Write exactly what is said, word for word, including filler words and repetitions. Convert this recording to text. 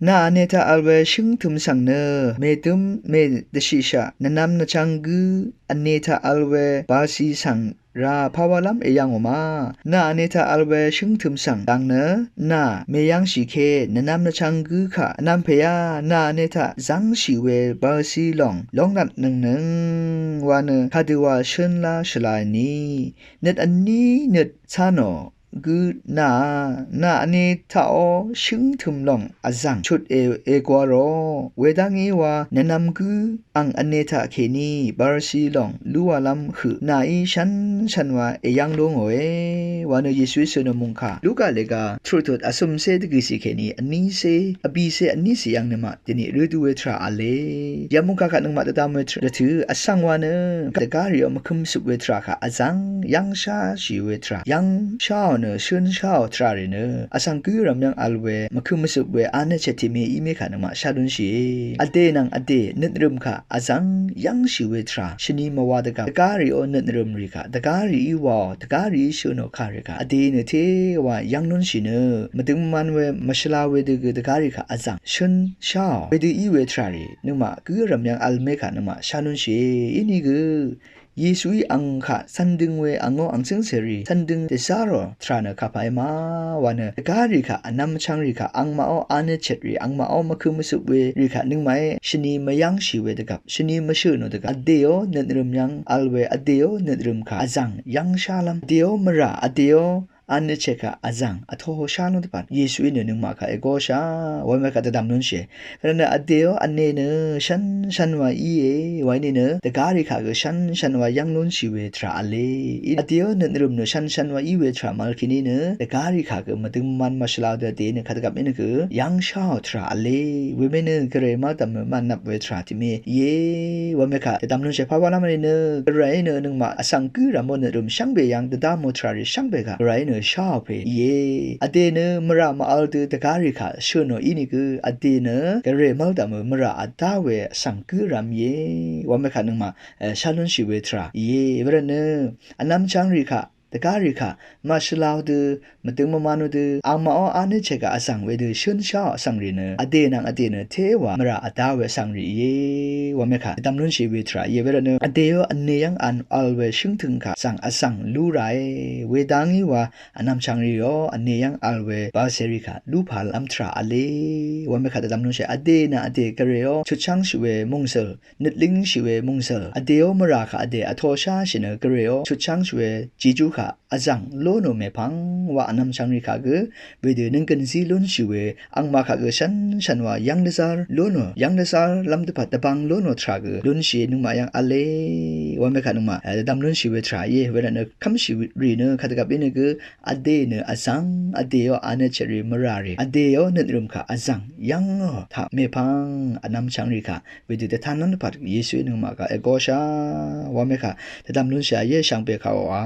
Nà vne taq vl we shǿngtø̄m svng nø mèdǿm mèdvshiqshaq nvnv̄m nvchv̄ng gǿ vne taq vl we bv̄lsi svng rà pàwálv́m èyv̀ngò ma. Nà vne taq vl we shǿngtø̄m svng dang nø nà mèyv̄ngshì ke nvnv̄m nvchv̄ng gǿ kaq vnv̄m pèá. Nà vne taq zv́ngshì we bv̄lsi lòng lóngnatnøngnøng wa nø kadøwa shǿnlá shvlaì ni. Nøt vní nøt cá nò gǿ nàá, nà vne taqó shǿngtø̄m lòng vzv̀ng chut è, ègwā rò. Wedv́ngí wa nvnv̄m gǿ ang vne taq kèní bv̄lsi lòng lúwālv́m høq nàí shvnshvn wa èyv́ng lú ngòe wa nø Yesuí sø nò mòngkà Luka lèga truqtut vcø̄mcé dvgø̀cì kèní vnícé vbìcé vnícì yv̀ng nøngmaq dvnì rø̄ dú we tvrà v̄le. Yamungkà kaq nøngmaq dvdvm we tvrà dvtø̄ vsvng wa nø dvgá rìó mvkø̄m mvsøp we tvrà kaq vzv̀ng yv́ngshá shì we tvrà yv́ngshá ò nø shǿn shá ò tvrà rì nø vsvng gǿ rv̀m yv́ng vl we mvkø̄m mvsøp we vnvchvt tiq me í me kaq nøngmaq shá lúnshìe. Vdè nvng vdè nøt rø̀m kaq vzv̀ng yv́ngshì we tvrà shvni mvwā dvgvp dvgá rìó nøt rø̀m rì kaq dvgá rìí wàò dvgá rìí shø̄n ò kà rì kaq vdè nø téwa yv́ng lúnshì nø mvdø̄ng mvman we mvshvla we dø gø dvgá rì kaq vzv̀ng shǿn sháò wedø í we tvrà rì nøngmaq gǿ rv̀m yv́ng vl me kaq nøngmaq shá lúnshìe. Inìgø Yesuí ang kaq cv̄n dø̄ng we angó ang cǿngcèrì cv̄n dø̄ng dvzá rò tvrà nø kapà e ma wa nø dvgá rì kaq vnv̄m vchv̄ng rì kaq angmaqó vnvchvt rì angmaqó mvkø̄m mvsøp we rì kaq nøngmaqí shvni mvyv́ngshì we dvgvp shvni mvshø̀n ò dvgvp vdèó nøt rø̀m yv́ng vl we vdèó nøt rø̀m kaq vzv̀ng yv́ngshálv́m vdèó mvrà vdèó vnvchvt kaq vzv̀ng vtoshá lún dvpvt Yesuí nø nøngmaq kaq ègóshá wa mvkaq dvdvm lúnshìe. Vrvt nø vdèó vne nø shvnshvn wa íe wa íní nø dvgá rì kaq gø shvnshvn wa yv́ng lúnshì we tvrà v̄le. Vdèó nøt rø̀m nø shvnshvn wa í we tvrà mvl kèní nø dvgá rì kaq gø mvdø̄ng mvman mvshvla dø vdè nø kadvgvp í nø gø yv́ngshá ò tvrà v̄le. Wemè nø gvray mvdv̀m mvnvp we tvrà tiq me íe wa mvkaq dvdvm lúnshìe. Pàwálv́m rì nø gvray nø nøngmaq vsvng gǿ rv̀m ò nøt rø̀m shvngbe yv́ng dvdvm ò tvrà rì shvngbe kaq gvray nø sháò pè íe. Vdè nø mvrà mvvl dø dvgá rì kaq shø̀n ò ínìgø vdè nø gvray mv́ldv̀m ò mvrà vdá we vsvng gǿ rv̀m íe wa mvkaq nøngmaq shá lúnshì we tvrà íe. Vrvt nø vnv̄m chv̄ng rì kaq dvgá rì kaq mvshvla ò dø mvdø̄ng mvman ò dø angmaqó vnvchvt kaq vzv̀ng wedø shǿn sháò vsvng rì nø vdè nvng vdè nø téwa mvrà vdá we vsvng rì íe wa mvkaq dvdvm lúnshì we tvrà íe. Vrvt nø vdèó vne yv́ng v̄l we shǿngtø̄ng kaq vzv̀ng vzv̀ng lú ràe. Wedv́ngí wa vnv̄m chv̄ng rìó vne yv́ng v̄l we bv̄lcèrì kaq lúpàlv́m tvrà v̄le wa mvkaq dvdvm lúnshìe. Vdè nvng vdè gvrayó chutchv́ngshì we mòngsø̀l nøt língshì we mòngsø̀l vdèó mvrà kaq vdè vtōshá shì nø gvrayó chutchv́ngshì we jejú kaq vzv̀ng lónò mèpvng wa vnv̄m chv̄ng rì kaq gø wedø nønggø̀n zí lúnshì we angmaq kaq gø shvnshvn wa yv́ng dvzv́r lónò yv́ng dvzv́rlv́m dvpvt dvbvng lónò tvrà gø lúnshìe. Nøngmaq yv́ng v̄le wa mvkaq nøngmaq dvdvm lúnshì we tvrà íe. Vrvt nø kv́mshì rì nø kadvgvp í nø gø vdè nø vzv̀ng vdèó vnvchvt rì mvrà rì vdèó nøt rø̀m kaq vzv̀ng yv́ngò taq mèpvng vnv̄m chv̄ng rì kaq wedø dvtanlv́m dvpvt Yesuí nøngmaq kaq ègóshá wa mvkaq dvdvm lúnshìe. Íe shvngbe kaq wa